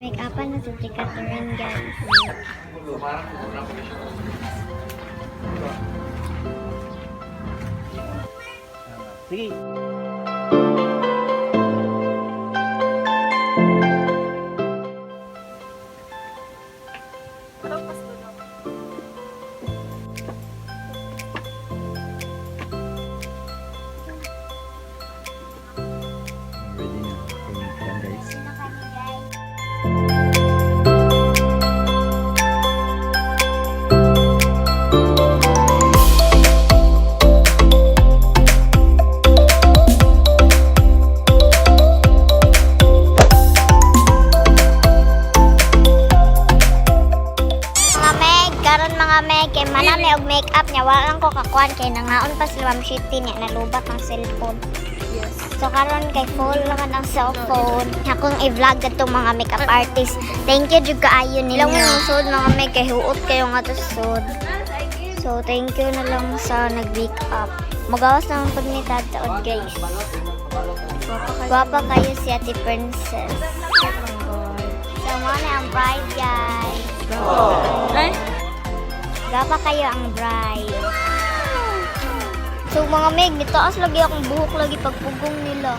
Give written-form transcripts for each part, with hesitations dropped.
Make upan na si Catherine, guys. Sige. Ready na kung guys. Sino kami, guys? Mga meg, karon mga meg, kay manami og make-up niya, wala lang ko kakuan kay nangaon pa sila Ma'am Shitty niya, nalubat ang cellphone. Yes. So karon kay full naman ang cellphone. Akong i-vlog kadtong mga makeup artist. Thank you jud kaayo nila. Mo sud mga meg kay huot kayo nga to sud. So thank you na lang sa nag-makeup. Magawas naman pag ni tataod, guys. Gwapa kayo si Ate Princess. So mo na ang bride, guys. Ay? Gwapa kayo ang bride. So mga meg, nitaas lagi akong buhok lagi pagpugong nila.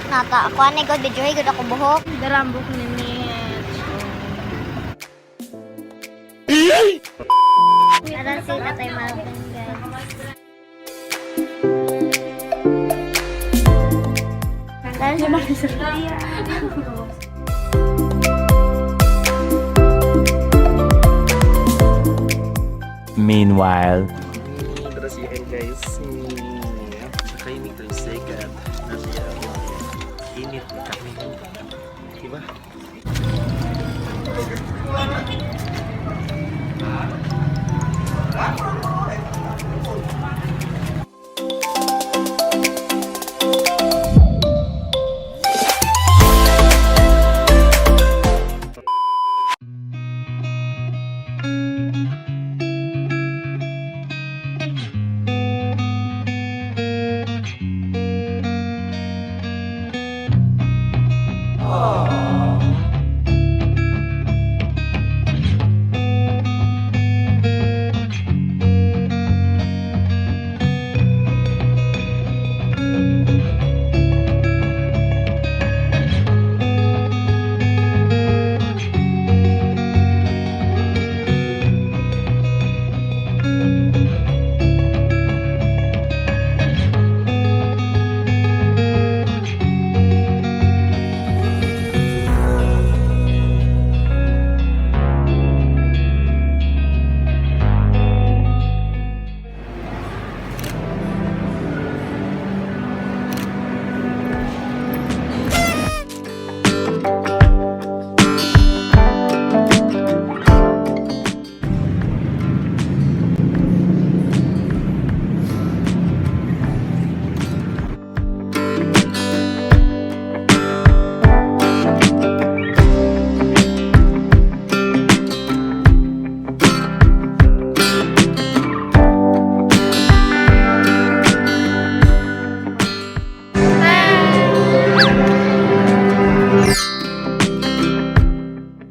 Nata, ako anay god, video god ako buhok. Darambok ni Mitch. Aran si Tatay Marvin, guys. Meanwhile, tara siya guys. Sakay ni tricycle. Nasa init kami. Diba?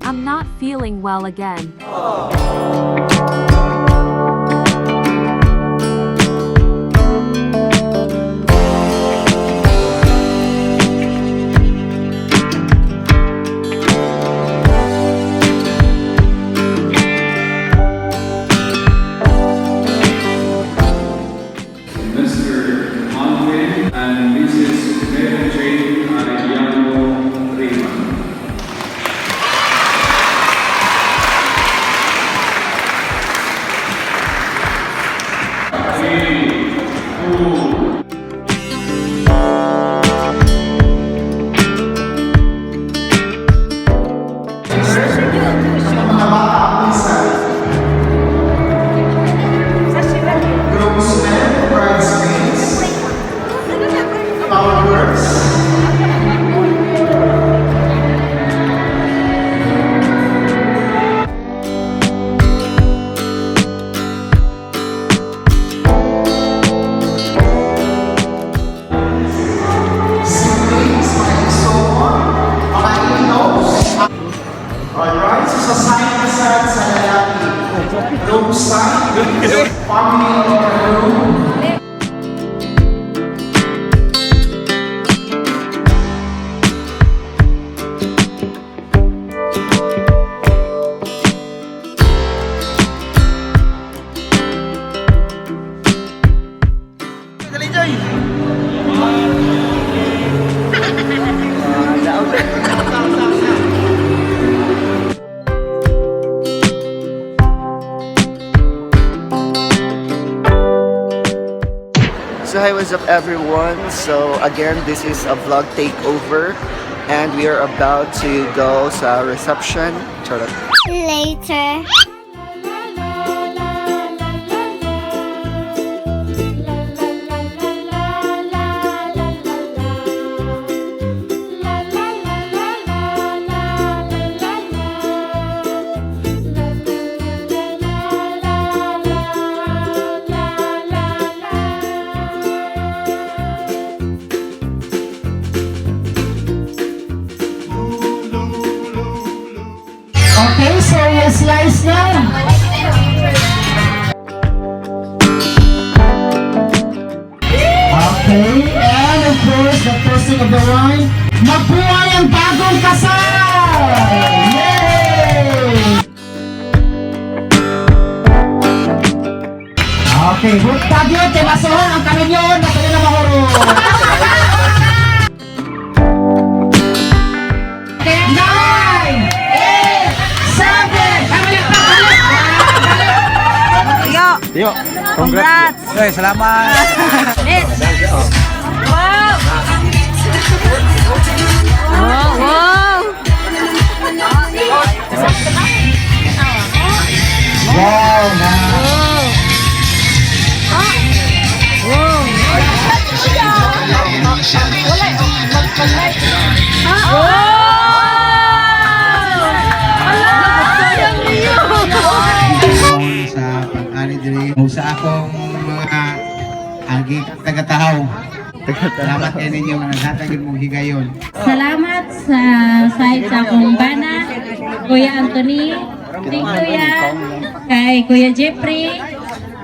I'm not feeling well again. Mr. Andre and Mrs. Mary Jane Arellano Rima. Family of our groom. Dali, Joy! So hi, what's up everyone? So again, this is a vlog takeover and we are about to go sa reception. Charot. Later. Okay, so you slice na. Okay, and of course, the toasting of the wine. Mabuhay ang bagong kasal! Yay! Okay, butag yun, kay masuhon ang kaninyon, na kayo na mahurot. 9, 8, 7, balik pa, balik! Ah, balik! Yo, congrats! Hey, salamat. Wow! Wow, na. Sa pag-ani diri o sa akong mga agi taga-tahaw. Salamat kay ninyo nga naghatag mong higayon. Salamat sa side sa akong bana, Kuya Anthony, kay Kuya, kay Kuya Jeffrey,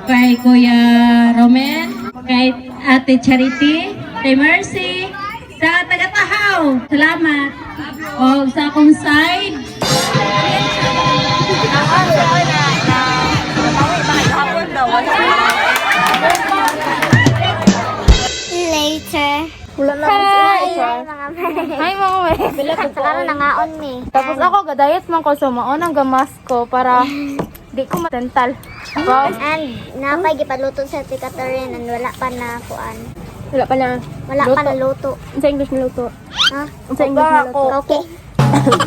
kay Kuya Roman, kay Ate Charity, kay Mercy, sa taga-Tahaw. Salamat. O sa akong side, Later. Wala na Hi, mga may. Hi mga may. Sa karon nangaon mi. Tapos ako, gadayet man ko so maon ang gamas ko para di ko matental. Wow. And napay gipaluto sa Ate Catherine and wala pa na kuan. Wala pa na. Wala pa na luto. Sa English niluto. Ha? Sa English niluto. Okay.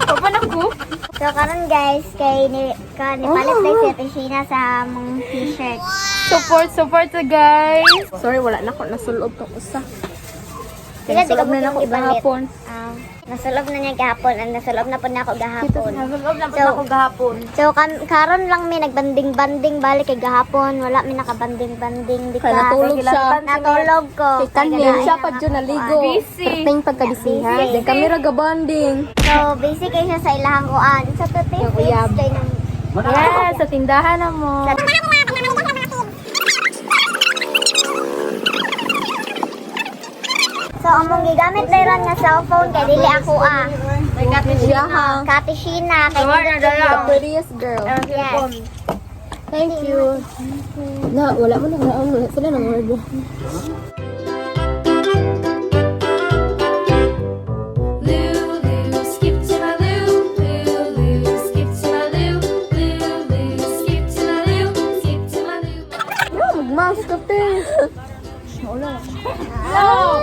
Papa na ko. So karon guys, kay ni ka nipalit oh. Si Ate Sheena sa among t-shirt. Support, support sa guys. Sorry, wala na ko nasulob tong usa. Sila di ka Nasulob na na nako ibalit. gahapon. Ah, nasulob na niya gahapon and nasulob na po na ako gahapon. Nasulob na po So- nako gahapon. So karon lang mi nagbanding-banding balik kay gahapon, wala mi nakabanding-banding di ka. Natulog siya. Natulog ko. Kay Kanya, siya pa dyan naligo. Busy. Perting pagkabisiha. Then kami ra gabanding. So basic kay siya sa ilahang kuan. Sa tote uyab. kay nang Yes, sa tindahan na mo. So among gigamit dayron nga cellphone kay dili ako ah. Siya ha. Kate Sheena kay The prettiest girl. Yes. Thank you. Na, wala mo nang naon. Wala sila nang order. Lou, Lou, skip to my Lou, Lou, Lou, skip to my Lou, Lou, Lou, skip to my Lou, skip to my Lou. Mag-mask ka, te. Ah!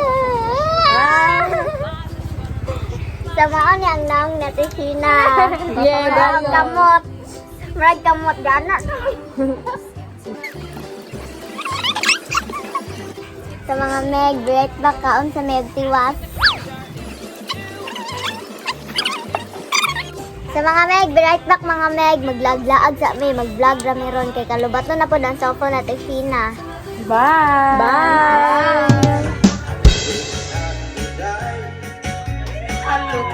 Sa mao ni ang naong na Sheena. Yeah, Murag kamot. Murag kamot gana. Sa mga meg, break back kaon sa meg tiwas. Sa mga meg, right back mga meg, maglaglaag sa mi, mag-vlog ra mi ron kay kalubato na pod ang cellphone na Sheena. Bye. Bye. Bye.